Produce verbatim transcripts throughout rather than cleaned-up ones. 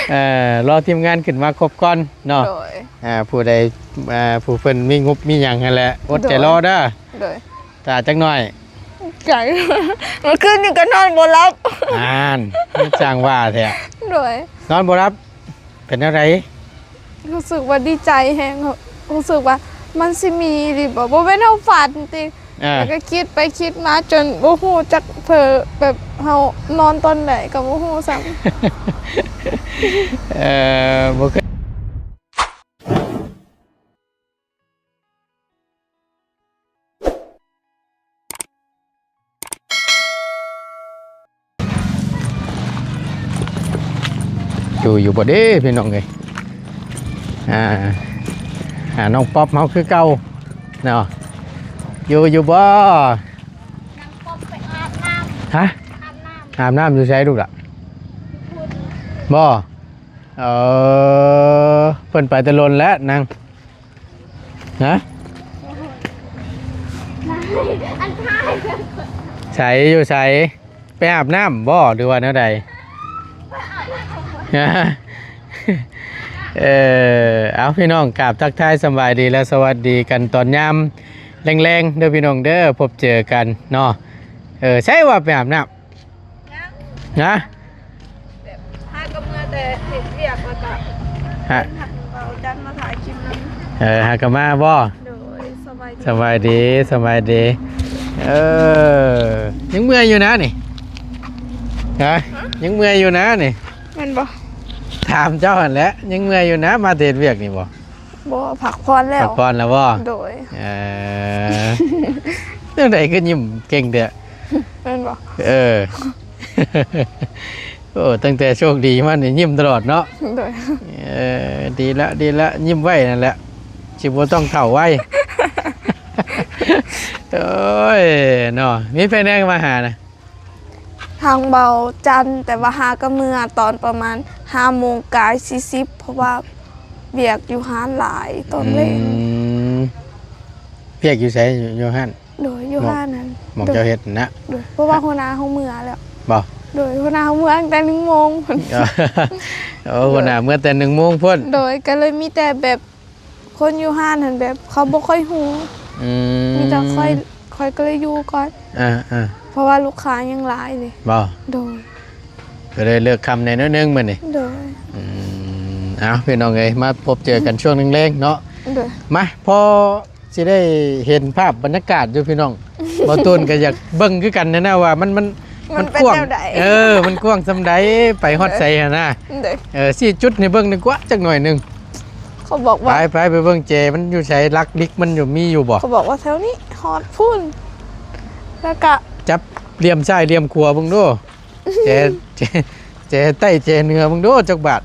เอ่อ รอทีมงานขึ้นมาครบก่อนเนาะ โดย อ่า ผู้ใด อ่า ผู้เพิ่นมีงบมีหยังหั้นแหละ อดใจรอเด้อ โดย ถ้าจักหน่อย ไกล เมื่อคืนนี้ก็นอนบ่หลับ อ่าน มันช่างว่าแท้ โดย นอนบ่หลับ เป็นอะไร รู้สึกว่าดีใจแฮง รู้สึกว่ามันสิมีอีหลีบ่ บ่แม่นเฮาฝันติ อ่า แล้วก็คิดไปคิดมาจนบ่ฮู้จักเผลอ แบบเฮานอนตอนใดก็บ่ฮู้ซ้ำ เอ่อ บ่เคย อยู่ อยู่บ่เด้พี่น้องเอ้ย อ่า อ่า น้องป๊อปเฮาคือเก่าเนาะ อยู่ อยู่บ่ นางป๊อปไปอาบน้ำ ฮะ อาบน้ำ อาบน้ำอยู่ไสลูกล่ะ บ่ เออ เพิ่นไปแต่ล้นแล้วนาง ฮะ อันท้าย ไส อยู่ไส ไปอาบน้ำบ่ หรือว่าแนวใด ฮะ เออ เอาพี่น้อง กราบทักทายสำบายดีและสวัสดีกันตอนยามแลงๆ เด้อพี่น้องเด้อ พบเจอกันเนาะ เออ ใช่ว่าไปอาบน้ำ ยัง นะ แบบหากะเมือแต่เฮ็ดเวียกแล้วก็ ฮะ เห็นทางเบาจันมาถ่ายคลิปนำ เออ หากะมาบ่ โดย สบายดี สบายดี สบายดี เออ ยังเมื่อยอยู่นะนี่ ฮะ ฮะ ยังเมื่อยอยู่นะนี่ แม่นบ่ ถามเจ้าหั่นแหละ ยังเมื่อยอยู่นะ มาเฮ็ดเวียกนี่บ่ บ่ พักผ่อนแล้ว พักผ่อนแล้วบ่ โดย เออ จั่งใด๋คือยิ้มเก่งแท้ แม่นบ่ เออ โอ้ ตั้งแต่โชคดีมานี่ยิ้มตลอดเนาะ โดย เออ ดีละ ดีละ ยิ้มไว้นั่นแหละ สิบ่ต้องเฒ่าไว โอ้ย เนาะ มีไผแหน่มาหานะ ทางเบาจัน แต่ว่าหากะเมือตอนประมาณห้าโมงกายสี่สิบ เพราะว่าเวียกอยู่ฮ้านหลายตอนแลง อืม เวียกอยู่ไส อยู่ อยู่ฮ้าน โดย อยู่ฮ้านนั้น หม่องเจ้าเฮ็ดนะ โดย เพราะว่าหัวหน้าเฮาเมือแล้ว บ่ โดย หัวหน้าเฮาเมือตั้งแต่หนึ่งโมง โอ้ หัวหน้าเมือแต่หนึ่งโมงพุ้น โดย ก็เลยมีแต่แบบ คนอยู่ฮ้านหั้นแบบเขาบ่ค่อยฮู้ อืม มีแต่ข้อย ข้อยก็เลยอยู่ก่อน อ่า อ่า เพราะว่าลูกค้ายังหลายเลย บ่ โดย ก็เลยเลิกค่ำแหน่น้อยหนึ่งมื้อนี้ โดย อืม เอาพี่น้องเอ้ย มาพบเจอกันช่วงแลงๆ เนาะ โดย มา พอสิได้เห็นภาพบรรยากาศอยู่พี่น้อง บ่าวตูนก็อยากเบิ่งคือกันนะ นะว่ามัน มัน มันเป็น มันกว้าง แนวใด เออ มันกว้างส่ำใด ไปฮอดไสหั้นนะ โดย เออ ชี้จุดให้เบิ่งดีกว่าจักหน่อยหนึ่ง เขาบอกว่า ไป ไป ไปเบิ่งแจมันอยู่ไส หลักหลิกมันอยู่ มีอยู่บ่ เขาบอกว่าแถวนี้ ฮอดพุ้น แล้วก็ จับเหลี่ยมซ้ายเหลี่ยมขวาเบิ่งดู แจ แจ แจใต้แจเหนือเบิ่งดูจักบาท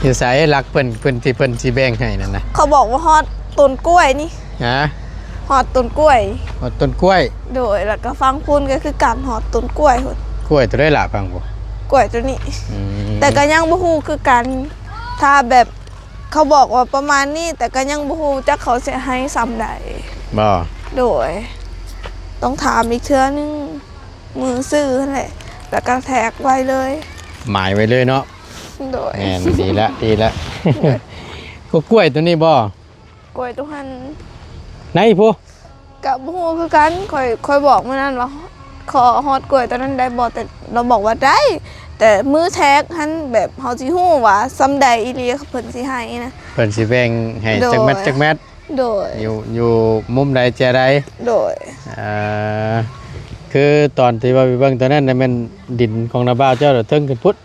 อยู่ไส หลักเพิ่น เพิ่นที่เพิ่นสิแบ่งให้นั่นนะ เขาบอกว่าฮอดต้นกล้วยนี่ ฮะ ฮอดต้นกล้วย ฮอดต้นกล้วย โดย แล้วก็ฟังพุ้นก็คือกัน ฮอดต้นกล้วยพุ้น กล้วยตัวใด๋ล่ะฟังพุ้น กล้วยตัวนี้ อืม แต่ก็ยังบ่ฮู้คือกัน ถ้าแบบเขาบอกว่าประมาณนี้ แต่ก็ยังบ่ฮู้จักเขาสิให้ส่ำใด บ่ โดย ต้องถามอีกเทื่อหนึ่ง มื้อซื้อหั้นแหละ แล้วก็แท็กไว้เลย หมายไว้เลยเนาะ โดย แม่น ดีละ ดีละ ก็กล้วยตัวนี้บ่ กล้วยตัวหั้น ไหนพุ้น ก็บ่ฮู้คือกัน ข้อย ข้อยบอกมื้อนั้นว่า ขอฮอดกล้วยตัวนั้นได้บ่ แต่ลาวบอกว่าได้ แต่มื้อแท็กหั้นแบบเฮาสิฮู้ว่าส่ำใด๋อีหลีเพิ่นสิให้นะ เพิ่นสิแบ่งให้ โดย จักแมตร จักแมตร โดย อยู่ อยู่มุมใด๋แจใด๋ โดย เอ่อ คือตอนที่ว่าไปเบิ่งตอนนั้นน่ะแม่นดินของน้าบ่าวเจ้าเทิงขึ้นพุ้น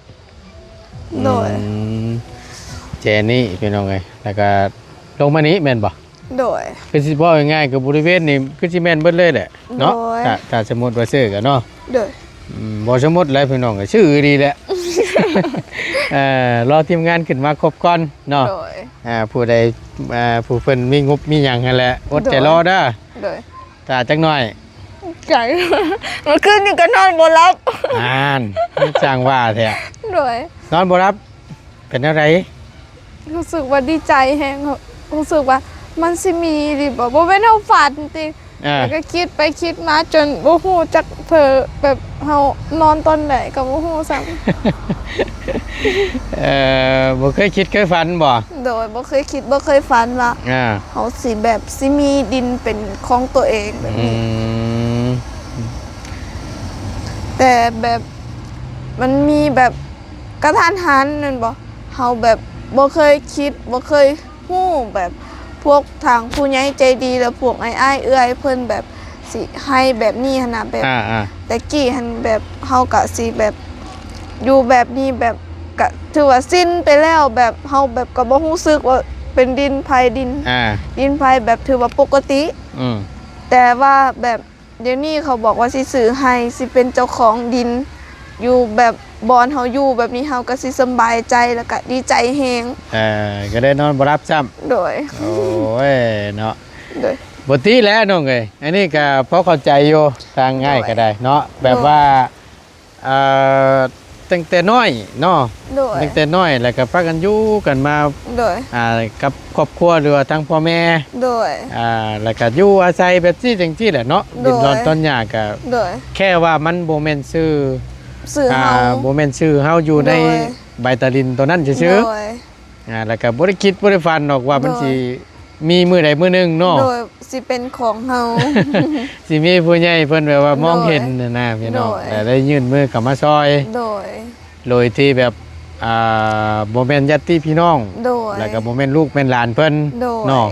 โดย อืม แจนี่พี่น้องเอ้ย แล้วก็ลงมานี้แม่นบ่ โดย คือสิเว้าง่ายๆ ก็บริเวณนี้คือสิแม่นเบิดเลยแหละเนาะ โดย ถ้า ถ้าสมมุติว่าซื้อก็เนาะ โดย อืม บ่สมมุติแล้วพี่น้อง ก็ซื้อดีแหละ เอ่อ รอทีมงานขึ้นมาครบก่อนเนาะ โดย อ่า ผู้ใด อ่า ผู้เพิ่นมีงบมีหยังหั้นแหละ อดใจรอเด้อ โดย ถ้าจักหน่อย ไกล เมื่อคืนนี้ก็นอนบ่หลับ อ่าน มันช่างว่าแท้ โดย นอนบ่หลับ เป็นอะไร รู้สึกว่าดีใจแฮง รู้สึกว่ามันสิมีอีหลีบ่ บ่แม่นเฮาฝันติ อ่า แล้วก็คิดไปคิดมาจนบ่ฮู้จักเผลอ แบบเฮานอนตอนใดก็บ่ฮู้ซ้ำ เอ่อ บ่เคยคิดเคยฝันบ่ โดยบ่เคยคิดบ่เคยฝันว่า อ่า เขาสิแบบสิมีดินเป็นของตัวเองแบบ อื นี้ ม แต่แบบมันมีแบบกระทันหันนั่นบ่เขาแบบบ่เคยคิดบ่เคยฮู้แบบพวกทางผู้ใหญ่ใจดีแล้วพวกไอ้ายๆเอื้อยเพิ่นแบบสิให้แบบนี้หั้นนะแบบ อ่าอ่า แต่กี้หั้นแบบเขากะสิแบบอยู่แบบนี้แบบกะถือว่าสิ้นไปแล้วแบบเขาแบบก็บ่ฮู้สึกว่าเป็นดินไผดิน อ่า ดินไผแบบถือว่าปกติ อืม แต่ว่าแบบเดี๋ยวนี้เขาบอกว่าสิซื้อให้สิเป็นเจ้าของดิน อยู่แบบบอนเขาอยู่แบบนี้เขาก็สิสำบายใจแล้วก็ดีใจแฮง เอ่อ ก็ได้นอนบ่หลับซ้ โดย ำ โอ้ย เนาะ โดย บ่ติแล้วน้องเอ้ย อันนี้ก็พอเข้าใจอยู่ ทางง่ายก็ได้เนาะ แบบว่า เอ่อ ตั้งแต่น้อยเนาะ โดย ตั้งแต่น้อยแล้วก็พากันอยู่กันมา โดย อ่า กับครอบครัวหรือว่าทั้งพ่อแม่ โดย อ่า แล้วก็อยู่อาศัยแบบซี่จังซี่แหละเนาะ โดย ดินดอนต้นหญ้าก็ โดย แค่ว่ามันบ่แม่นชื่อ ซื้อ อ่า เขา บ่แม่นชื่อเฮาอยู่ใน โดย ใบตาลินตัวนั้นซื่อ โดย ๆ อ่า แล้วก็บ่ได้คิดบ่ได้ฝันดอกว่ามัน โดย สิมีมื้อใดมื้อหนึ่งเนาะ โดยสิเป็นของเขา สิมีผู้ใหญ่เพิ่นแบบว่ามอง โดย เห็นน่ะนะพี่น้อง โดย แต่ได้ยื่นมือเข้ามาซอย โดย โดยที่แบบอ่าบ่แม่นญาติพี่น้อง โดย แล้วก็บ่แม่นลูกแม่นหลานเพิ่น โดย เนาะ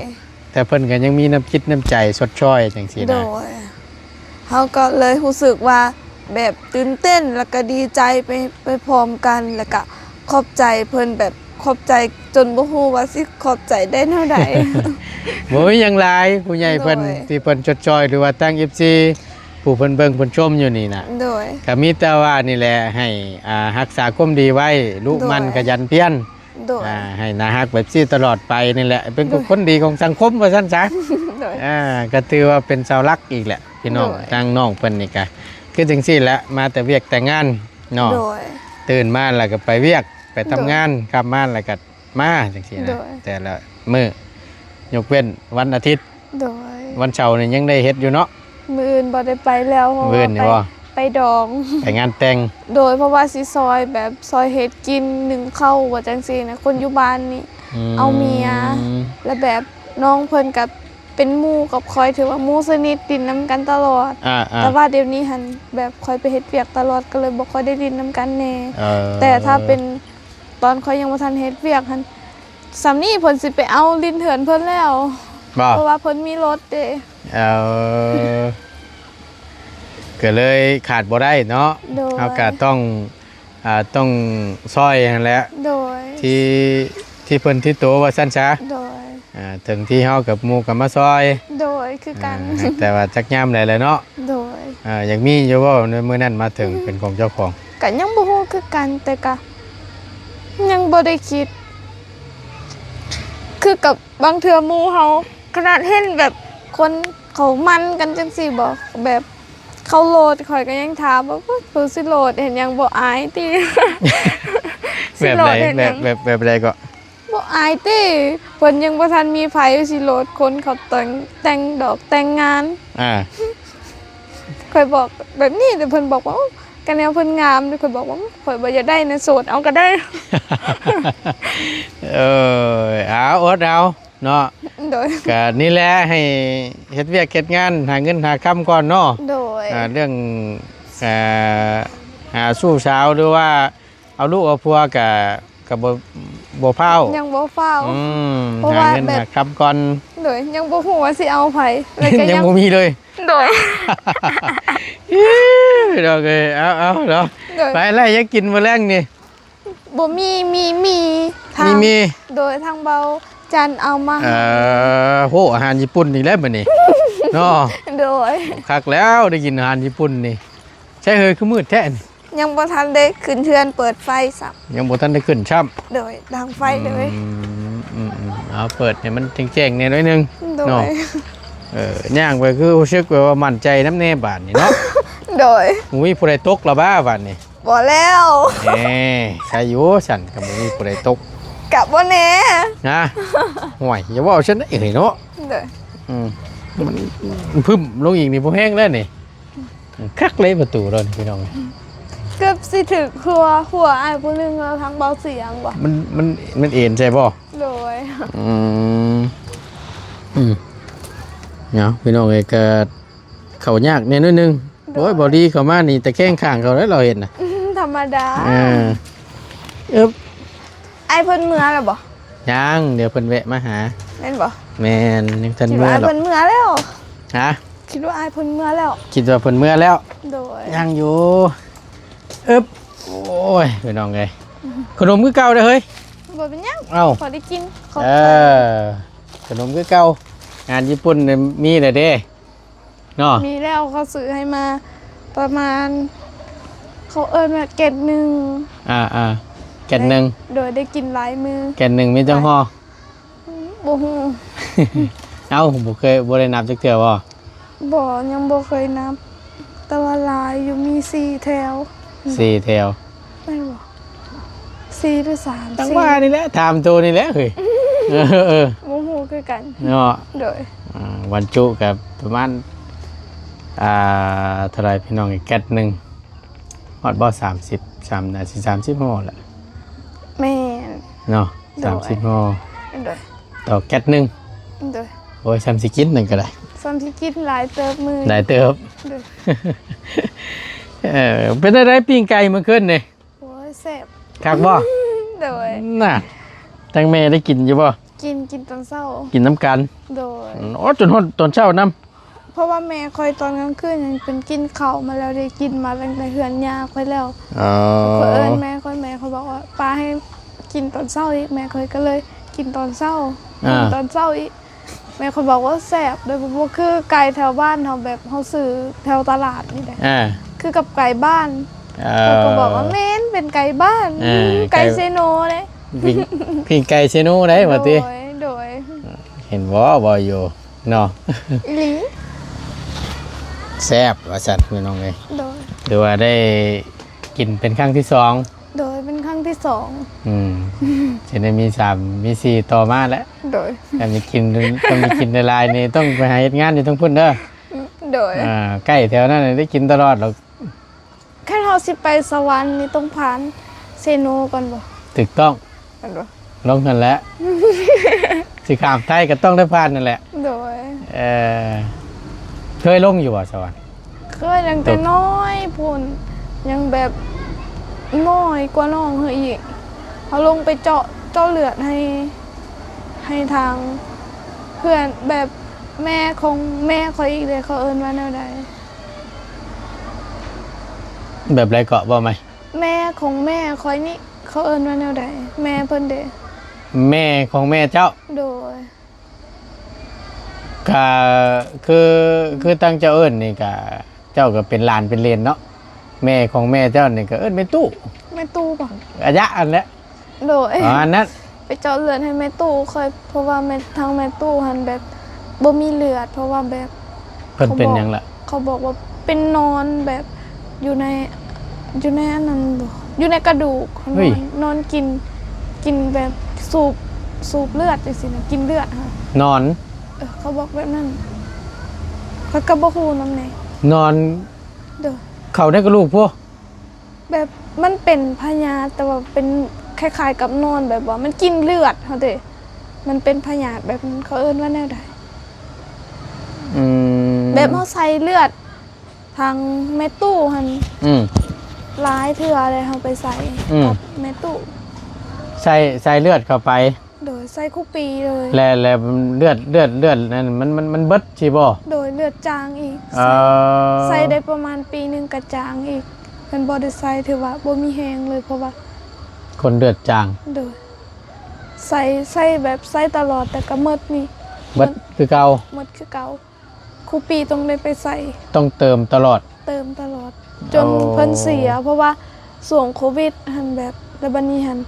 แต่เพิ่นก็ยังมีน้ำจิตน้ำใจชดช่อยจังซี่ โด นะ ยเขาก็เลยรู้สึกว่าแบบตื่นเต้นแล้วก็ดีใจไปไปพร้อมกันแล้วก็ขอบใจเพิ่นแบบขอบใจจนบ่ฮู้ว่าสิขอบใจได้เท่าใด บ่มีหยังหลายผู้ใหญ่เพิ่น โดย ที่เพิ่นชดช่อยหรือว่าตั้ง เอฟซี ผู้เพิ่นเบิ่งเพิ่นชมอยู่นี่นะ โดย ก็มีแต่ว่านี่แหละให้อ่ารักษาความดีไว้ลูกมัน โดย ขยันเพียร โดย อ่าให้น่าฮักแบบซี่ตลอดไปนี่แหละ เป็น โดย คนดีของสังคมว่าซั่นซะ โดย อ่าก็ถือว่าเป็นเสาหลักอีกแหละพี่น้อง โดย ทางน้องเพิ่นนี่ก็คือจังซี่แหละมาแต่เวียกแต่งานเนาะ โดย ตื่นมาแล้วก็ไปเวียกไปทำ โดย งานกลับมาแล้วก็มาจังซี่ โด นะ ย แต่ละมื้อ ยกเว้นวันอาทิตย์ โดย วันเสาร์นี่ยังได้เฮ็ดอยู่เนาะ มื้ออื่นบ่ได้ไปแล้วเพราะ มื้อ ว่า อื่นนี่ ไป บ่ ไปดอง ไปงานแต่ง โดยเพราะว่าสิซอยแบบซอยเฮ็ดกินหนึ่งเข้าว่าจังซี่นะคนอยู่บ้านนี่ อืม เอาเมีย แล้วแบบน้องเพิ่นกับเป็นหมู่กับคอยถือว่าหมู่สนิทดินนำกันตลอด อ่าอ่า แต่ว่าเดี๋ยวนี้หันแบบคอยไปเฮ็ดเวียกตลอดก็เลยบ่ค่อยได้ดินนำกันแน่ เออ แต่ถ้าเป็นตอนคอยยังบ่ทันเฮ็ดเวียกหันสำนี้เพิ่นสิไปเอาดินเถื่อนเพิ่นแล้ว บ่ เพราะว่าเพิ่นมีรถเด้ เออก็เลยขาดบ่ได้เนาะ โดย เฮาก็ต้องอ่าต้องซอยหั่นแหละ โดย ที่ที่เพิ่นที่ตัวว่าซั่นซะ โดย อ่าถึงที่เฮากับหมู่ก็มาซอย โดยคือกัน อ่าแต่ว่าจักยามใดแหละเนาะ โดย อ่าอยากมีอยู่บ่ในมื้อนั้นมาถึงเป็นของเจ้าของ ก็ยังบ่ฮู้คือกันแต่ก็ยังบ่ได้คิด คือกับบางเทื่อหมู่เฮาขนาดเห็นแบบคนเขามันกันจังซี่บ่แบบเขาโหลดข่อยก็ยังถามว่า "อุ๊ย ผู้สิโหลดเห็นหยังบ่อายติ" แบบใด สิโหลดเห็น แบ หยั บ ง แบบแบบใดก็ บ่อายติเพิ่นยังบ่ทันมีไผสิโหลดคนเขาแต่งแต่งดอกแต่งงาน อ่า ข่อยบอกแบบนี้แต่เพิ่นบอกว่า "โอ้ กันแนวเพิ่นงาม" ข่อยบอกว่า "ข่อยบ่อยากได้นะโสดเอาก็ได้" เออเอาอดเอาเนาะ โดย ก็นี่แหละให้เฮ็ดเวียกเฮ็ดงานหาเงินหาคำก่อนเนาะ โดย อ่าเรื่องอ่าหาสู้สาวหรือว่าเอาลูกเอาผัวกะกะบ่บ่เฝ้า ยังบ่ฟ้าว อืม เพราะว่า หาเงิน แบบ หาคำก่อน โดยยังบ่ฮู้ว่าสิเอาไผแล้วก็ ยั ยัง ง บ่มีเลย โดย โอเคเอาเอาเนาะ โดย ไปไล่ยังกินมื้อแรงนี่ บ่มีมีมีทาง มีมี โดยทางเบาจันเอามา เอ่อโหอาหารญี่ปุ่นอีกแล้วมื้อนี้เนาะ โดย คักแล้วได้กินอาหารญี่ปุ่นนี่ใช่เฮ้ยคือมืดแท้นี่ ยังบ่ทันได้ขึ้นเฮือนเปิดไฟซ้ำ ยังบ่ทันได้ขึ้นซ้ำ โดยดังไฟเลย อืมอืมอืมเอาเปิดให้มันแจ้งๆแน่หน่อยหนึง โด เนาะ ย เออย่างไปคือรู้สึกแบบว่ามั่นใจน้ำแน่บาดนี่เนาะ โดย บ่มีผู้ใดตกละบ้าบาดนี่ บ่แล้ว แหมใครอยู่สั่นก็บ่มีผู้ใดตก กะบ่แน่ นะห่วยอย่าเว้าซั่นเด้เนาะ โดย อืมมันมันพึ่มลงอีกนี่บ่แห้งแล้วนี่คักเลยประตูเรานี่พี่น้อง เกือบสิถึกหัวหัวอ้ายผู้หนึ่งแล้วทั้งเบาเสียงบ่ มันมันมันเอ็นใช่บ่ โดย อืมอืมเนาะพี่น้องเอ้ยก็เขายากแน่นิดนึง โอ้ย บอดี้เขามานี่แต่แข้งข้างเขาแล้วเราเห็นนะ ธรรมดา อ่าเอิบ อ้ายเพิ่นเมือแล้วบ่ ยังเดี๋ยวเพิ่นแวะมาหา แม่นบ่ แมนยังทัน คิด เมื ว่า อ อ้าย หรอก เพิ่นเมือแล้ว ฮะ คิดว่าอ้ายเพิ่นเมือแล้ว คิดว่าเพิ่นเมือแล้ว โดย ยังอยู่เอิบโอ้ยพี่น้องเอ้ยขนมคือเก่าเด้อเฮ้ย บ่เป็นหยัง เอ้า พอได้กินขอบ เอ ใจ อขนมคือเก่า งานญี่ปุ่นเนี่ยมีเลยเด้เนาะ มีแล้วเขาซื้อให้มาประมาณ เขาเอิ้นว่าเกตหนึ่ง อ่าอ่าแกนหนึ่ง โดยได้กินหลายมือ แกนหนึ่งมีจังห่อ บ่ฮู้ เอ้าบ่เคยบ่ได้นับจักเทื่อบ่ บ่ยังบ่เคยนับ แต่ว่าหลายอยู่มีสี่แถว สี่แถว แม่นบ่สี่หรือสาม ตั้ง สี่ ว่านี่แหละถามตัวนี่แหละเฮ้ยเออเออ บ่ฮู้คือกัน เนาะ โดย อ่าวันจุกับประมาณอ่าเท่าไหรพี่น้องแกนหนึ่งฮอดบ่สามสิบสามนาทีสามสิบห่อแหละ แม่น เนาะ โดย สามสิบห่อ โดย ต่อแกนหนึ่ง โดย โอ้ยสามสิบกินหนึ่งก็ได้ ซ้ำที่กินหลายเติบมือ ได้เติบ โดย เออเป็นอะไรปิ้งไก่เมื่อคืนนี่ โอ้ยแซ่บ คักบ่ โดย น่ะทั้งแม่ได้กินอยู่บ่ กินกินตอนเช้า กินน้ำกัน โดย โอ้จนฮอดตอนเช้าน้ำ เพราะว่าแม่คอยตอนกลางคืนยังเป็นกินข้าวมาแล้วได้กินมาตั้งแต่เฮือนยาคอยแล้ว อ๋อ คอยเอิ้นแม่คอยแม่คอยบอกว่าป้าให้กินตอนเช้าอีกแม่คอยก็เลยกินตอนเช้า อ่า กินตอนเช้าอีกแม่คอยบอกว่าแซ่บโดยบ่คือไก่แถวบ้านเฮาแบบเฮาซื้อแถวตลาดนี่แหละ อ่า คือกับไก่บ้าน เอ เขาก็ อ บอกว่าแม่นเป็นไก่บ้าน เออ ไก่ ไก่ เซโนเลย ปิ้งปิ้งไก่เซโนได้บ่ติ โดยโดย เห็นบ่บ่อยู่เนาะ อีหลี แซ่บว่าซั่นพี่น้องเอ้ย โดย หรือว่าได้กินเป็นครั้งที่สอง โดยเป็นครั้งที่สอง อืมจะได้มีสามมีสี่ต่อมาแล้ว โดย ถ้ามีกินถ้ามีกินในลายนี่ต้องไปหาเฮ็ดงานอยู่ทั้งพุ่นเด้อ โดย อ่าใกล้แถวนั้นได้กินตลอดหรอก แค่เราสิไปสวรรค์นี่ต้องผ่านเซโนก่อนบ่ ถูกต้อง กันบ่ ลงกันแล้ว สิข้ามไทยก็ต้องได้ผ่านนั่นแหละ โดย เออเคยลงอยู่บ่สวรรค์ เคยตั้งแต่น้อยพุ่นยังแบบน้อยกว่าน้องเฮาอีกเขาลงไปเจาะเจาะเลือดให้ ให้ทางเพื่อนแบบแม่ของแม่คอยอีกเลยเขาเอิ้นว่าแนวใด แบบไรเกาะบ่ไหม แม่ของแม่คอยนี่เขาเอิ้นว่าแนวใดแม่เพิ่นเด้ แม่ของแม่เจ้า โดย ก็คือคือตั้งเจ้าเอิ้นนี่ก็เจ้าก็เป็นหลานเป็นเหลนเนาะแม่ของแม่เจ้านี่ก็เอิ้นแม่ตู้ แม่ตู้บ่ อายะอันแหละ โดย อ๋ออันนั้น ไปเจาะเลือดให้แม่ตู้คอยเพราะว่าแม่ทางแม่ตู้หันแบบบ่มีเลือด เพราะว่าแบบ เพิ่นเป็นหยังล่ะ เขาบอกว่าเป็นนอนแบบอยู่ในอยู่ในอันนั้นบ่อยู่ในกระดูก เฮ้ย นอนนอนกินกินแบบสูบสูบเลือดจังซี่นะกินเลือดค่ะ นอน เออเขาบอกแบบนั้นเขาก็บ่ฮู้นำแน่ นอน เด้อ เข้าในกระดูกพวก แบบมันเป็นพยาธิแต่ว่าเป็นคล้ายๆกับนอนแบบว่ามันกินเลือดเขาเด้มันเป็นพยาธิแบบนั้นเขาเอิ้นว่าแนวใด อืม แบบเขาใส่เลือดทางแม่ตู้หัน อืม หลายเทื่อเลยเขาไปใส่ อืม กับแม่ตู้ ใส่ใส่เลือดเข้าไป โดยใส่คู่ปีเลย และและเลือดเลือดเลือดนั่นมันมันมันเบิดสิบ่ โดยเลือดจางอีก เออ ใส่ได้ประมาณปีหนึ่งกะจางอีกเป็นบอดี้ใส่ถือว่าบ่มีแฮงเลยเพราะว่า คนเลือดจาง โดยใส่ใส่แบบใส่ตลอดแต่ก็หมดนี่ เบิดคือเก่า หมดคือเก่าครูปีต้องได้ไปใส่ ต้องเติมตลอด เติมตลอด จน โอ้ เพิ่นเสีย เพราะว่าช่วงโควิดหันแบบแล้วบัดนี้หัน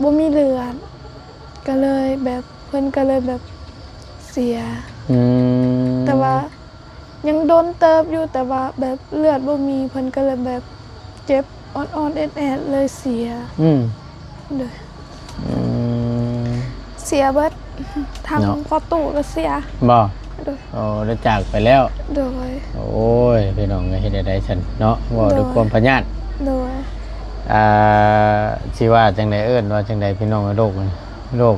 บ่มีเลือดก็เลยแบบเพิ่นก็เลยแบบเสีย อืม แต่ว่ายังโดนเติบอยู่แต่ว่าแบบเลือดบ่มีเพิ่นก็เลยแบบเจ็บอ่อนๆแอดๆเลยเสีย อืม โดย อืม เสียเบิดทาง เนาะ พ่อตู้ก็เสีย บ่ โดย โอ้ได้จากไปแล้ว โดย โอ้ยพี่น้องเฮ็ดได้ซั่นเนาะเว้าด้วย โดย ความพยาธิ โดย อ่าสิว่าจังได๋ เอิ้นว่าจังได๋ พี่น้อง โรคนี่ โรค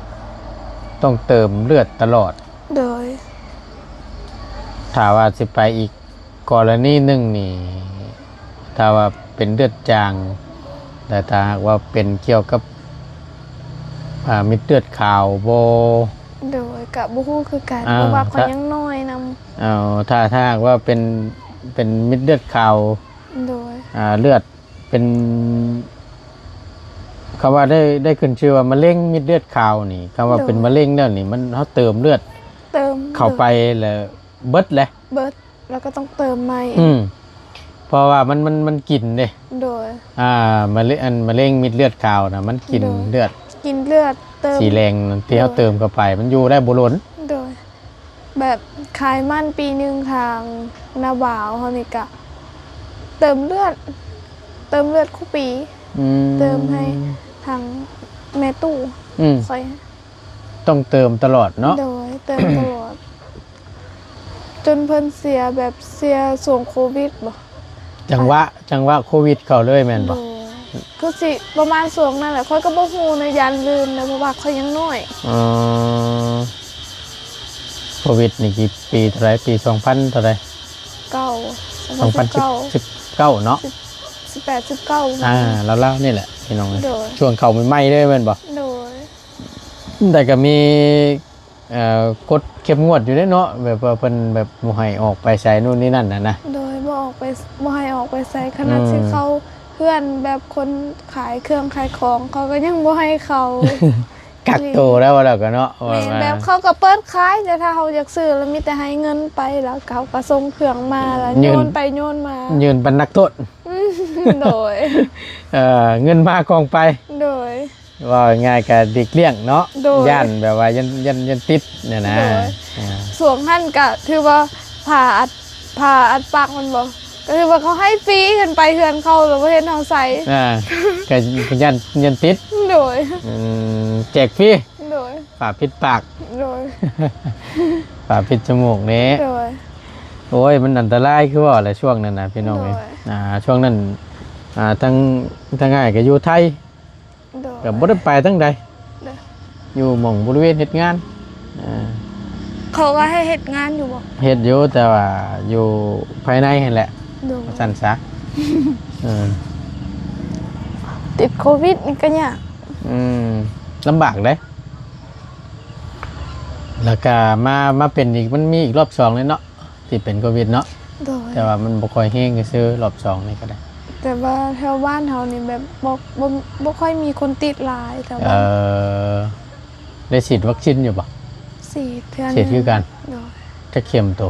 ต้องเติมเลือดตลอด โดย ถ้าว่าสิไปอีกกรณีหนึ่งนี่ ถ้าว่าเป็นเลือดจาง แต่ถ้าหากว่าเป็นเกี่ยวกับ อ่า เม็ดเลือดขาวบ่ โดย กะบ่ฮู้คือกัน อ่า เพราะว่าข้อย ถ้า ยังน้อยนำ เอา ถ้า ถ้าหากว่าเป็น เป็นเม็ดเลือดขาว โดย อ่า เลือดเป็น คำว่าได้ ได้ขึ้นชื่อว่ามะเร็งเม็ดเลือดขาวนี่ คำว่า โดย เป็นมะเร็งแล้วนี่ มัน เฮาเติมเลือด เติม เข้าไปแล้วเบิดแหละ เบิด แล้วก็ต้องเติมใหม่ อืม เพราะว่ามัน มัน มันกินเด้ โดย อ่า มะเร็ง อันมะเร็งเม็ดเลือดขาวนะ มันกิน โดย เลือด กินเลือด เติม สีแดงที่เฮา โดย เติมเข้าไป มันอยู่ได้บ่ล้น โดย แบบขายมันปีหนึ่ง ทางนาบ่าวเฮานี่กะ เติมเลือด เติมเลือดคู่ปี อืม เติมให้ทางแม่ตู้ อืม ข้อย ต้องเติมตลอดเนาะ โดย เติมตลอด จนเพิ่นเสีย แบบเสียช่วงโควิดบ่ จังหวะ จังหวะโควิดเข้าเลยแม่นบ่ โดย คือสิประมาณช่วงนั้นแหละ ข้อยก็บ่ฮู้นะ ย่านลืมนะ เพราะว่าข้อยยังน้อย อ๋อ โควิดนี่กี่ปีเท่าไหร่ ปีสองพันเท่าไหร่ เก้า สองพันสิบเก้าเนาะ สิบแปด สิบเก้า อ่า ลาวๆ นี่แหละพี่น้อง โดย ช่วงเข้าใหม่ๆ เลยแม่นบ่ โดย แต่ก็มี เอ่อ กฎเข้มงวดอยู่เด้เนาะ แบบว่าเพิ่นแบบบ่ให้ออกไปไสนู่นนี่นั่นน่ะนะ โดย บ่ออกไป บ่ให้ออกไปไส ขนาด อืม สิเข้าเฮือน แบบคนขายเครื่องขายของ เขาก็ยังบ่ให้เข้า กักตัวแล้วว่าแล้วก็เนาะ แม่น ว่า แบบเขาก็เปิดขาย แต่ถ้าเขาอยากซื้อแล้วมีแต่ให้เงินไป แล้วเขาก็ส่งเครื่องมา แล้ว ยื่น โยนไปโยนมา ยื่นเป็นนักโทษ อืม โดย เอ่อ เงินมากองไป โดย ว่าง่ายก็หลีกเลี่ยงเนาะ โดย ย่านแบบว่าย่าน ย่าน ย่านติดเนี่ยนะ โดย อ่า ช่วงนั้นก็ถือว่าผ่าอัด ผ่าอัดปากมันบ่ ก็ถือว่าเขาให้ฟรี ขึ้นไปเฮือนเขา แล้วบ่เห็นเฮาใส่ อ่า ก็ย่าน ย่านติด โดย อืม แจกฟรี โดย ฝาปิดปาก โดย ฝาปิดจมูกนี่ โดย โอ้ย มันอันตรายคือว่าแหละช่วงนั้นนะพี่น้องเอ้ย โดย อ่า ช่วงนั้น อ่า ทั้ง ทั้งอ้ายก็อยู่ไทย โดย ก็บ่ได้ไปทางใด โดย อยู่หม่องบริเวณเฮ็ดงาน อ่า เขาก็ให้เฮ็ดงานอยู่บ่ เฮ็ดอยู่ แต่ว่าอยู่ภายในหั่นแหละ โดย ว่าซั่นซะ เออ ติดโควิดนี่ก็ยาก อืม ลำบากเด้ แล้วก็มา มาเป็นอีก มันมีอีกรอบสองเลยเนาะ ที่เป็นโควิดเนาะ โดย แต่ว่ามันบ่ค่อยแฮงซื่อๆ รอบสองนี่ก็ได้ แต่ว่าแถวบ้านเฮานี่แบบบ่ บ่ บ่ค่อยมีคนติดหลาย แต่ เอ ว่า อ ได้ฉีดวัคซีนอยู่บ่ ฉีดเทื่อ ฉีดคือกัน โดย จักเข็มโต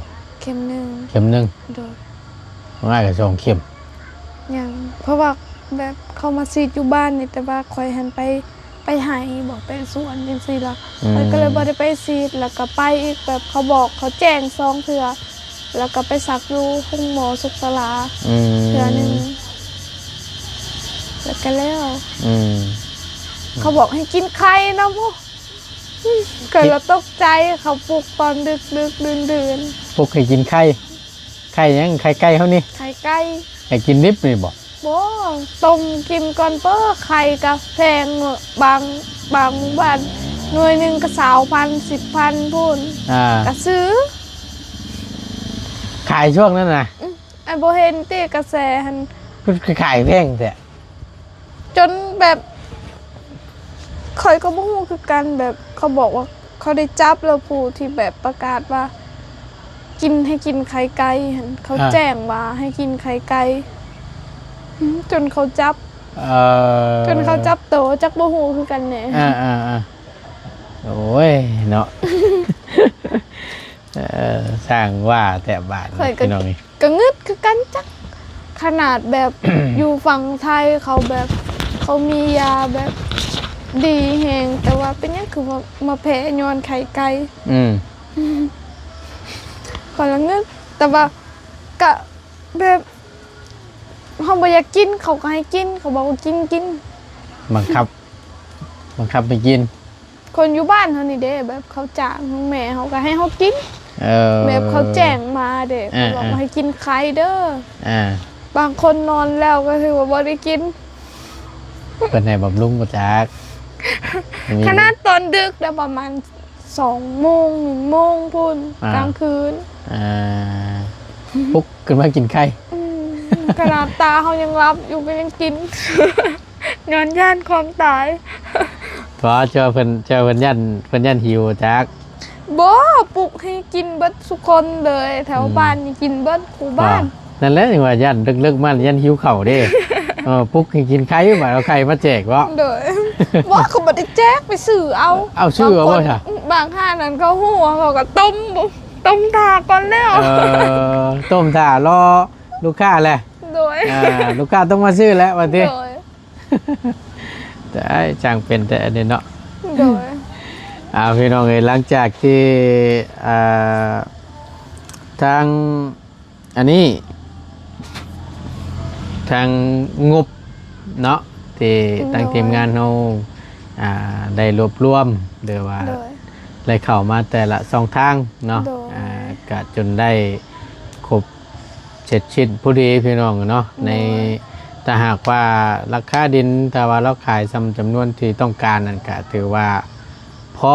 เข็มหนึ่ง เข็มหนึ่ง โดย ของอ้ายก็สองเข็ม ยัง เพราะว่าแบบเขามาฉีดอยู่บ้านนี่ แต่ว่าข้อยหั้นไป ไปไฮ่บ่ ไปสวนจังซี่ล่ะ อืม ข้อยก็เลยบ่ได้ไปฉีด แล้วก็ไปอีกแบบเขาบอกเขาแจ้งสองเทื่อ แล้วก็ไปสักอยู่โรงหมอสุขศาลา อืม เทื่อหนึ่ง แล้วก็แล้ว อืม เขาบอกให้กินไข่นำ โอ้ ข้อยละตกใจ เขาปลุกตอนดึกๆ ดื่นๆ ปลุกให้กินไข่ ไข่หยัง ไข่ไก่เฮานี่ ไข่ไก่ ให้กินดิบนี่บ่ บ่ ต้มกินก่อนเป้อ ไข่กะแพงเนาะ บาง บางหมู่บ้าน หน่วยหนึ่งก็ซาวพัน สิบพันพู้น อ่า ก็ซื้อ ขายช่วงนั้นนะ อืม อ้ายบ่เห็นติกระแสหั้น คือขายแพงแท้ จนแบบ ข้อยก็บ่ฮู้คือกัน แบบเขาบอกว่าเขาได้จับแล้ว ผู้ที่แบบประกาศว่า กิน ให้กินไข่ไก่หั้น เขา อ่า แจ้งว่าให้กินไข่ไก่ อืม จนเขาจับ เอ่อ จนเขาจับโต จักบ่ฮู้คือกันแหน่ อ่าอ่าอ่าโอ้ย เนาะ เออ สร้างว่าแต่บาด ข้อยก็ พี่น้องนี่ ก็งึดคือกัน จักขนาดแบบ อยู่ฝั่งไทยเขาแบบ เขามียาแบบดีแฮง แต่ว่าเป็นหยังคือมา มาแพ้ย้อนไข่ไก่ อืม ข้อยละงึด แต่ว่าก็แบบ เฮาบ่อยากกิน เขาก็ให้กิน เขาบอกว่ากิน กิน บังคับ บังคับให้กิน คนอยู่บ้านเฮานี่เด้ แบบเขาจ้าง แม่เฮาก็ให้เฮากิน เออ แบบเขาแจ้งมาเด้ อ่า เขาบอกว่าให้กินไข่เด้อ อ่า บางคนนอนแล้วก็ถือว่าบ่ได้กิน เพิ่นให้บำรุงบ่จัก มี ขนาดตอนดึกแล้วประมาณ สองโมง หนึ่งโมงพู้น อ่า กลางคืน อ่า ปลุกขึ้นมากินไข่ อืม ขนาดตาเขายังหลับอยู่ก็ยังกิน ย้อนย่านความตาย เพราะเจ้าเพิ่น เจ้าเพิ่นย่าน เพิ่นย่านหิวจัก บ่ ปลุกให้กินเบิดทุกคนเลย แถว อืม บ้านนี่กินเบิดคู่บ้าน นั่นแหละยังว่าย่านเลิกๆมาย่านหิวข้าวเด้ เออ ปลุกให้กินไข่ บาดเอาไข่มาแจกบ่ โดย บ่ เขาบ่ได้แจก ไปซื้อเอา เอาซื้อเอาบ่ บางคน ซะ บางห้างนั้นเขาฮู้ เขาก็ต้ม ต้มถ่าก่อนแล้ว เออ ต้มถ่ารอลูกค้าแหละ โดย อ่า ลูกค้าต้องมาซื้อแล้วว่าติ โดย แต่ช่างเป็นแต่อันนี้เนาะ โดย อ่า พี่น้องเอ้ย หลังจากที่ อ่า ทาง อันนี้ ทางงบเนาะ ที่ โดย ทางทีมงานเรา อ่า ได้รวบรวม หรือว่า โดย ได้เข้ามาแต่ละช่องทางเนาะ โดย อ่า ก็จนได้ครบเสร็จสิ้นพอดีพี่น้องเนาะ โดย ใน ถ้าหากว่าราคาดิน ถ้าว่าเราขายส่ำจำนวนที่ต้องการนั่นก็ถือว่าพอ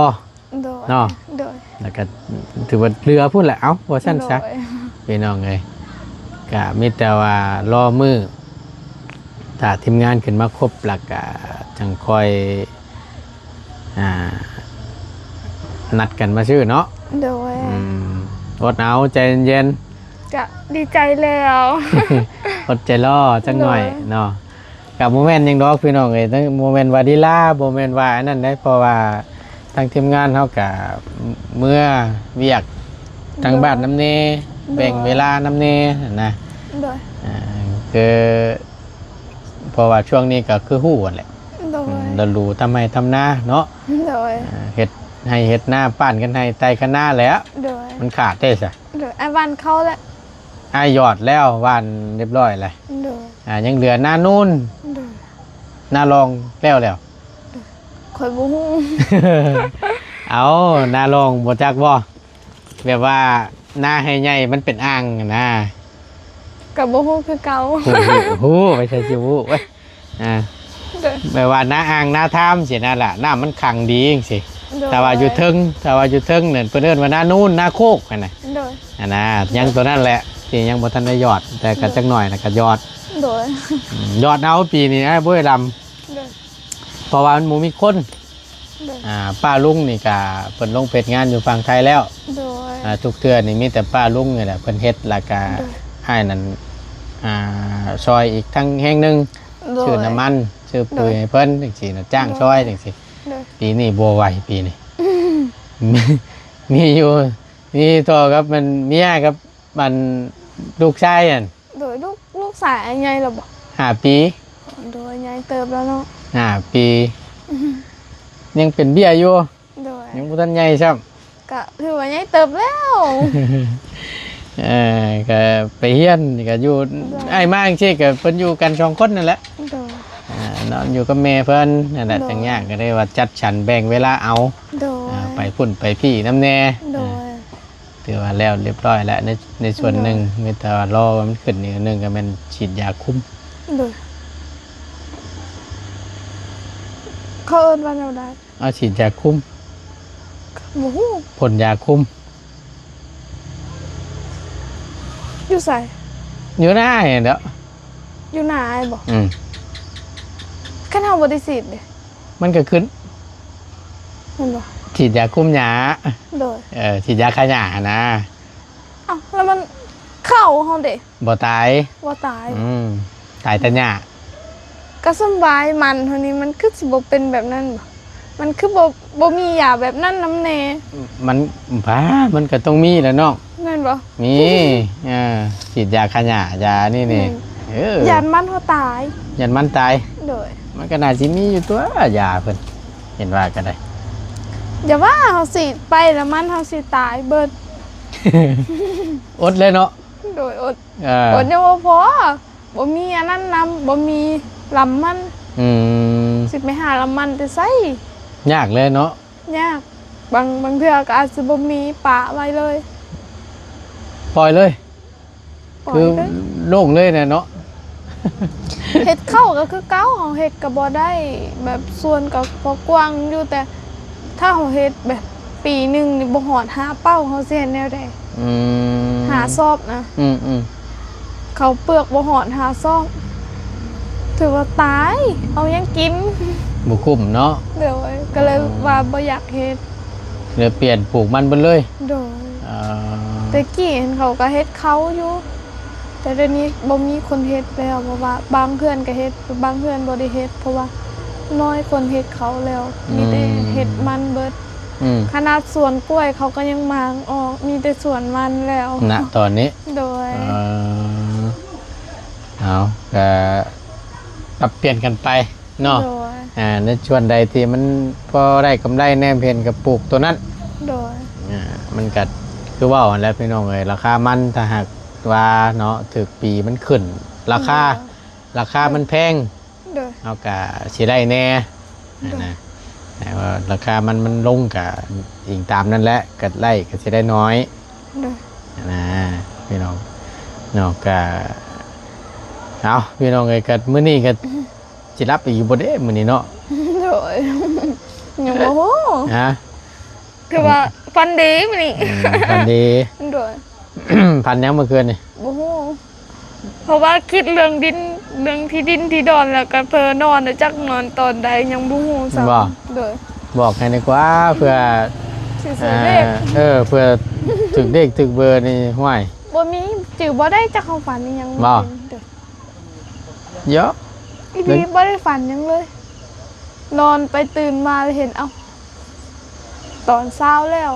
โดย เนาะ โดย แล้วก็ถือว่าเหลือพู้นแหละ เอ้า ว่าซั่นซะ โดย พี่น้องเอ้ย ก็มีแต่ว่ารอมื้อ ถ้าทีมงานขึ้นมาครบ แล้วก็จั่งค่อย อ่า นัดกันมาซื้อเนาะ โดย อืม อดเอา ใจเย็นๆ ก็ดีใจแล้ว อดใจรอจักหน่อย โดย เนาะ ก็บ่แม่นหยังดอกพี่น้องเอ้ย บ่แม่นว่าลีลา บ่แม่นว่าอันนั้นเด้ เพราะว่าทางทีมงานเฮาก็เมือเวียกทางบ้านนำแน่ โดย แบ่งเวลานำแน่หั้นนะ โดย อ่า คือ เพราะว่าช่วงนี้ก็คือฮู้หั้นแหละ โดย อืม ฤดูทำไร่ทำนาเนาะ โดย อ่า เฮ็ดไร่เฮ็ดนา ป้านคันไร่ ไถคันนาแหละ โดย มันขาดเด้ซะ โดย อ้ายหว่านข้าวแล้ว อ้ายหยอดแล้ว หว่านเรียบร้อยแล้ว โดย อ่า ยังเหลือนานูน โดย นารองแล้วแล้ว ข้อยบ่ฮู้ เอ้า นารองบ่จักบ่ แบบว่านาไร่ใหญ่มันเป็นอ่างหั้นนะ ก็บ่ฮู้คือเก่า ฮู้ ฮู้ ฮู้ ไปใส่สิฮู้เว้ย อ่า โดย แบบว่านาอ่างนาทามสินั่นล่ะ น้ำมันขังดีจังซี่ โดย แต่ว่าอยู่เทิง แต่ว่าอยู่เทิงนั่นเพิ่นเอิ้นว่านานูน นาโคกหั้นน่ะ โดย อันน่ะ ยังตัวนั้นแหละ ที่ยังบ่ทันได้หยอด แต่ก็ โดย จักหน่อยน่ะก็หยอด โดย อืม หยอดเอาปีนี้อ้ายบ่ได้ดำ โดย เพราะว่ามันบ่มีคน โดย อ่า ป้าลุงนี่ก็เพิ่นลงไปเฮ็ดงานอยู่ฝั่งไทยแล้ว โดย อ่า ทุกเทื่อนี่มีแต่ป้าลุงนี่แหละเพิ่นเฮ็ด แล้วก็ โดย อ้ายนั่น อ่า ซอยอีกทางแฮงหนึ่ง โดย ซื้อน้ำมัน ซื้อปุ๋ย โดย ให้เพิ่นจังซี่นะ จ้าง โดย ซอยจังซี่ โดย ปีนี้บ่ไหวปีนี้ มีอยู่ มีเท่ากับมันเมียกับมันลูกชายนั่น โดย ลูก ลูกชายอ้ายใหญ่แล้วบ่ ห้าปี โดย ใหญ่เติบแล้วเนาะ ห้าปี อือฮึ ยังเป็นเบี้ยอยู่ โดย ยังบ่ทันใหญ่ซ้ำ ก็ถือว่าใหญ่เติบแล้ว เออ ก็ไปเฮียนก็อยู่ โดย อ้ายมาจังซี่ก็เพิ่นอยู่กันสองคนนั่นแหละ โดย อ่า นอนอยู่กับแม่เพิ่นนั่นแหละ โดย จั่งยาก ก็ได้ว่าจัดสรรแบ่งเวลาเอา โดย อ่า ไปพุ้นไปพี้นำแน่ โดย อ่า ถือว่าแล้วเรียบร้อยแล้ว ใน ในส่วนหนึ่ง โดย มีแต่ว่ารอว่ามันขึ้นอีกหนึ่งก็แม่นฉีดยาคุม โดย เขาเอิ้นว่าแนวใด เอาฉีดยาคุม บ่ฮู้ พ่นยาคุม อยู่ไส อยู่นานี่แหละ อยู่นาอ้ายบ่ อืม คันเฮาบ่ได้ฉีดเด้ มันก็ขึ้น แม่นบ่ ฉีดยาคุมหญ้า โดย เออ ฉีดยาฆ่าหญ้าหั้นนะ เอ้า แล้วมันเข้าเฮาเด้ บ่ตาย บ่ตาย อืม ตายแต่หญ้า ก็สำบาย มันเฮานี่มันคือสิบ่เป็นแบบนั้นบ่ มันคือบ่ บ่มียาแบบนั้นนำแน่ มัน บ้า มันก็ต้องมีแหละเนาะ แม่นบ่ มี เออ ฉีดยาฆ่าหญ้า ยานี่นี่ แม่น เออ ย้านมันเฮาตาย ย้านมันตาย โดย มันก็น่าสิมีอยู่ตัวยาเพิ่น เห็นว่าก็ได้ อย่าว่าเฮาสิไปแล้วมันเฮาสิตายเบิด อดเลยเนาะ โดย อด เออ อดยังบ่พอ บ่มีอันนั้นนำ บ่มีลำมัน อืม สิไปหาลำมันแต่ไส ยากเลยเนาะ ยาก บาง บางเทื่อก็อาจสิบ่มี ปะไว้เลย ปล่อยเลย ปล่อย คือ เลย โล่งเลยนะเนาะ เฮ็ดข้าวก็คือเก่า เฮาเฮ็ดก็บ่ได้ แบบสวนก็พอกว้างอยู่ แต่ถ้าเฮาเฮ็ดแบบปีหนึ่งนี่บ่ฮอดห้าเป้า เฮาสิเฮ็ดแนวใด อืม ห้าซอบนะ อืมอืม ข้าวเปลือกบ่ฮอดห้าซอบ ถือว่าตาย เอาหยังกิน บ่คุ้มเนาะ โดย ก็เลย อืม ว่าบ่อยากเฮ็ด เลยเปลี่ยนปลูกมันเบิดเลย โดย อ่า แต่กี้เห็นเขาก็เฮ็ดเขาอยู่ แต่เดี๋ยวนี้บ่มีคนเฮ็ดแล้ว เพราะว่าบางเฮือนก็เฮ็ด บางเฮือนบ่ได้เฮ็ด เพราะว่าน้อยคนเฮ็ดเขาแล้ว มีแต่ อืม เฮ็ดมันเบิด อืม ขนาดสวนกล้วยเขาก็ยังมางออก มีแต่สวนมันแล้ว ณ ตอนนี้ โดย เออ เอา ก็ปรับเปลี่ยนกันไปเนาะ โดย อ่า ในช่วงใดที่มันพอได้กำไรแหน่ เพิ่นก็ปลูกตัวนั้น โดย อ่า มันก็คือเว้าหั่นแหละพี่น้องเอ้ย ราคามันถ้าหากว่าเนาะ ถืกปีมันขึ้น ราคา โดย ราคามันแพง โดย เฮาก็สิได้แหน่ โดย นะ แต่ว่าราคามัน มันลงก็อิงตามนั่นแหละ ก็ไร่ก็สิได้น้อย โดย นะ พี่น้องเนาะ ก็ เอา พี่น้องเอ้ย ก็มื้อนี้ก็สิหลับอีกอยู่บ่เด้มื้อนี้เนาะ โดย ยังบ่ฮู้ ฮะ คือว่าฝันดีมื้อนี้ อืม ฝันดี โดย ฝันหยังเมื่อคืนนี่ บ่ฮู้ เพราะว่าคิดเรื่องดิน เรื่องที่ดินที่ดอน แล้วก็เผลอนอน แล้วจักนอนตอนใดยังบ่ฮู้ซ้ำ บ่ โดย บอกให้ดีกว่า เพื่อ สิซื้อเลข อ่า เออ เพื่อถืกเลขถืกเบอร์นี่ ห้วย บ่มี จื่อบ่ได้จักของฝันอีหยัง บ่ โดย เยอะ อีหลี บ่ได้ฝันหยังเลย นอนไปตื่นมาเห็น เอ้า ตอนเช้าแล้ว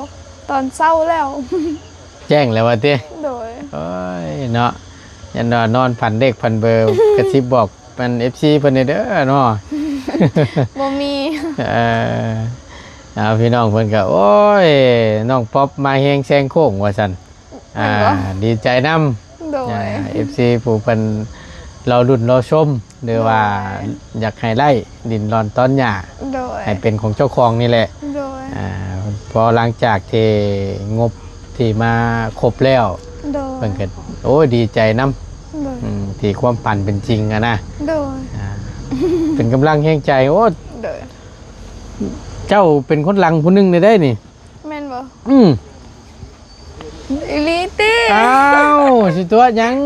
ตอนเช้าแล้ว แจ้งแล้วว่าติ โดย โอ้ย เนาะ ยันว่านอนฝันเลขฝันเบอร์ กระซิบบอกมัน เอฟซี เพิ่นเด้อเนาะ บ่มี เออ เอา พี่น้องเพิ่นก็ โอ้ย น้องป๊อปมาแฮงแซงโค้งว่าซั่น อ่า แม่นบ่ ดีใจนำ โดย อ่า เอฟซี ผู้เพิ่นรอลุ้นรอชม หรือว่า โดย อยากให้ไร่ดินดอนตอนหญ้า โดย ให้เป็นของเจ้าของนี่แหละ โดย อ่า พอหลังจากที่งบที่มาครบแล้ว โดย เพิ่นก็ โอ้ย ดีใจนำ โดย อืม ที่ความฝันเป็นจริงอะนะ โดย อ่า เป็นกำลังแฮงใจ โอ้ โดย เจ้าเป็นคนหลังผู้หนึ่งเลยได้นี่ แม่นบ่ อืม อีหลีติ อ้าว สิตัวหยัง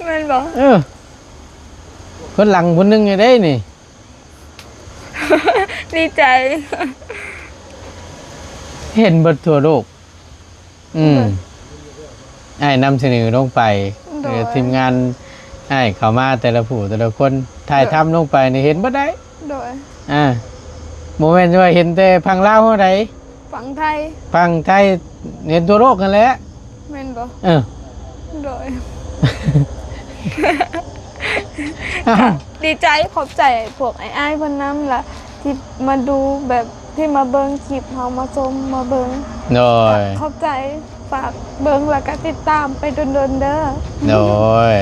แม่นบ่ เออ คนหลังผู้หนึ่งเลยได้นี่ ดีใจ เห็นเบิดทั่วโลก อืม โดย อ้ายนำเสนอลงไป โดย เออ ทีมงานอ้ายเข้ามาแต่ละผู้แต่ละคน ถ่าย โดย ทำลงไปนี่เห็นเบิดได้ โดย อ่า บ่แม่นว่าเห็นแต่ฝั่งลาวเท่าใด ฝั่งไทย ฝั่งไทย เห็นทั่วโลกนั่นแหละ แม่นบ่ เออ โดย อ้าว ดีใจ ขอบใจพวกอ้ายๆเพิ่นนำล่ะ ที่มาดูแบบ ที่มาเบิ่งคลิปเฮา มาชม มาเบิ่ง โดย ขอบใจ ฝากเบิ่งแล้วก็ติดตามไปโดนๆเด้อ โดย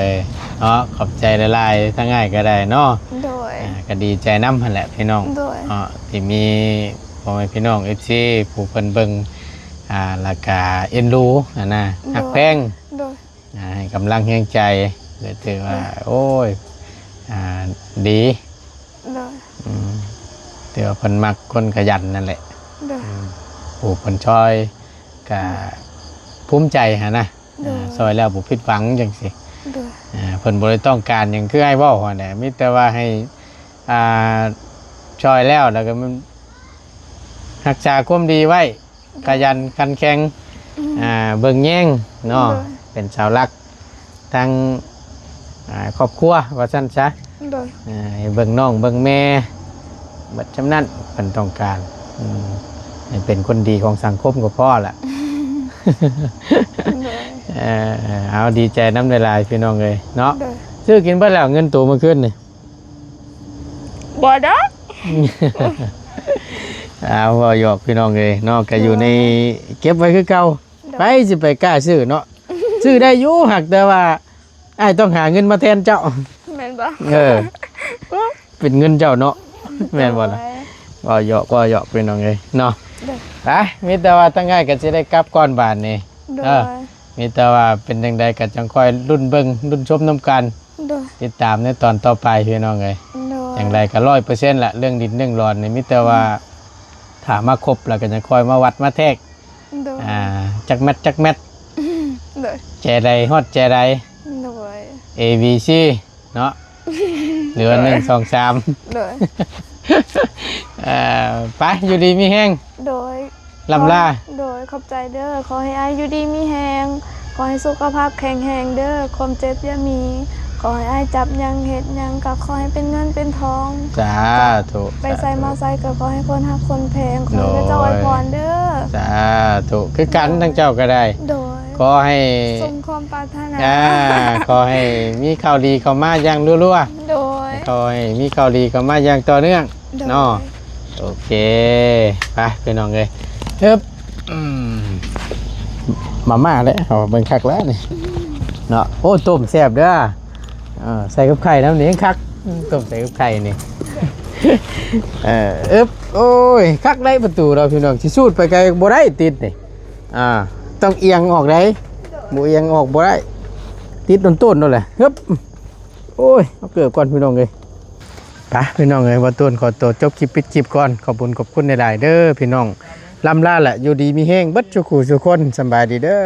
เนาะ ขอบใจหลายๆ ทั้งอ้ายก็ได้เนาะ โดย อ่า ก็ดีใจนำหั่นแหละพี่น้อง โดย เนาะ ที่มีพ่อแม่พี่น้อง เอฟซี ผู้เพิ่นเบิ่ง อ่า แล้วก็เอ็นดูหั่นนะ โดย ฮักแพง โดย อ่า ให้กำลังแฮงใจ ก็ถือว่า โดย โอ้ย อ่า ดี โดย อืม ถือว่าเพิ่นมักคนขยันนั่นแหละ โดย อืม ผู้เพิ่นช่วยก็ภูมิใจหั่นนะ โดย อ่า ช่วยแล้วบ่ผิดหวังจังซี่ โดย อ่า เพิ่นบ่ได้ต้องการหยัง คืออ้ายเว้าหั่นแหละ มีแต่ว่าให้ อ่า ช่วยแล้ว แล้วก็มัน รักษาความดีไว้ ขยันขันแข็ง อืม อ่า เบิ่งแยงเนาะ โดย เป็นเสาหลัก ทั้ง อ่า ครอบครัวว่าซั่นซะ โดย อ่า ให้เบิ่งน้องเบิ่งแม่ เบิดส่ำนั้นเพิ่นต้องการ อืม ให้เป็นคนดีของสังคมก็พอละ โดย เออ เอา ดีใจนำหลายๆ พี่น้องเอ้ยเนาะ โดย ซื้อกินเบิดแล้วเงินโตเมื่อคืนนี่ บ่ดอก เอา เว้าหยอกพี่น้องเอ้ยเนาะ ก็อยู่ใน โดย เก็บไว้คือเก่า โดย ไผสิไปกล้าซื้อเนาะ ซื้อได้อยู่ หากแต่ว่าอ้ายต้องหาเงินมาแทนเจ้า แม่นบ่ เออ เป็นเงินเจ้าเนาะ แม่นบ่ล่ะ โดย เว้าหยอก เว้าหยอกพี่น้องเอ้ยเนาะ โดย ไป มีแต่ว่าทั้งอ้ายก็สิได้กลับก่อนบาดนี้ โดย เออ มีแต่ว่าเป็นจั่งใดก็จั่งค่อยลุ้นเบิ่ง ลุ้นชมนำกัน โดย ติดตามในตอนต่อไปพี่น้องเอ้ย โดย อย่างไรก็ร้อยเปอร์เซ็นต์ละเรื่องดินเรื่องดอนนี่มีแต่ว่าถ้ามาครบแล้วก็จะค่อยมาวัดมาแทก โดย อ่าจักแมตจักแมต โดย แจใดฮอดแจใด โดย A B C เนาะหรือว่าหนึ่งสองสาม โดย เอ่อไปอยู่ดีมีแฮง โดย ลำลา โดยขอบใจเด้อ ขอให้อ้ายอยู่ดีมีแฮง ขอให้สุขภาพแข็งแรงเด้อ ความเจ็บอย่ามี ขอให้อ้ายจับหยังเฮ็ดหยังก็ขอให้เป็นเงินเป็นทอง สาธุ ไปไสมาไส สาธุ ก็ขอให้คนฮักคนแพง ขอให้พระเจ้าอวยพรเด้อ สาธุคือกันทั้งเจ้าก็ได้ โดย ขอให้ สมความปรารถนา อ่าขอให้มีข่าวดีเข้ามาอย่างรัว โดย ๆขอให้มีข่าวดีเข้ามาอย่างต่อเนื่อง โดย เนาะโอเคไปพี่น้องเอ้ยเอิบอืมมาม่าแล้วเอาเบิ่งคักแล้วนี่เนาะโอ้ต้มแซ่บเด้อเออใส่กับไข่น้ำนี่คักอืมต้มใส่กับไข่นี่เออเอิบโอ้ยคักได้ประตูเราพี่น้องสิสูดไปไกลบ่ได้ติดนี่อ่า ต้องเอียงออกได้บ่เอียงออกบ่ได้ ติดต้นๆนั่นแหละเอิบโอ้ยเอาเกือบก่อนพี่น้องเอ้ยไปพี่น้องเอ้ยบ่าวตูนขอตัวจบคลิปปิดคลิปก่อนขอบคุณขอบคุณหลายๆเด้อพี่น้องลำลาแหละอยู่ดีมีแฮงเบิดสู่คู่สู่คนสำบายดีเด้อ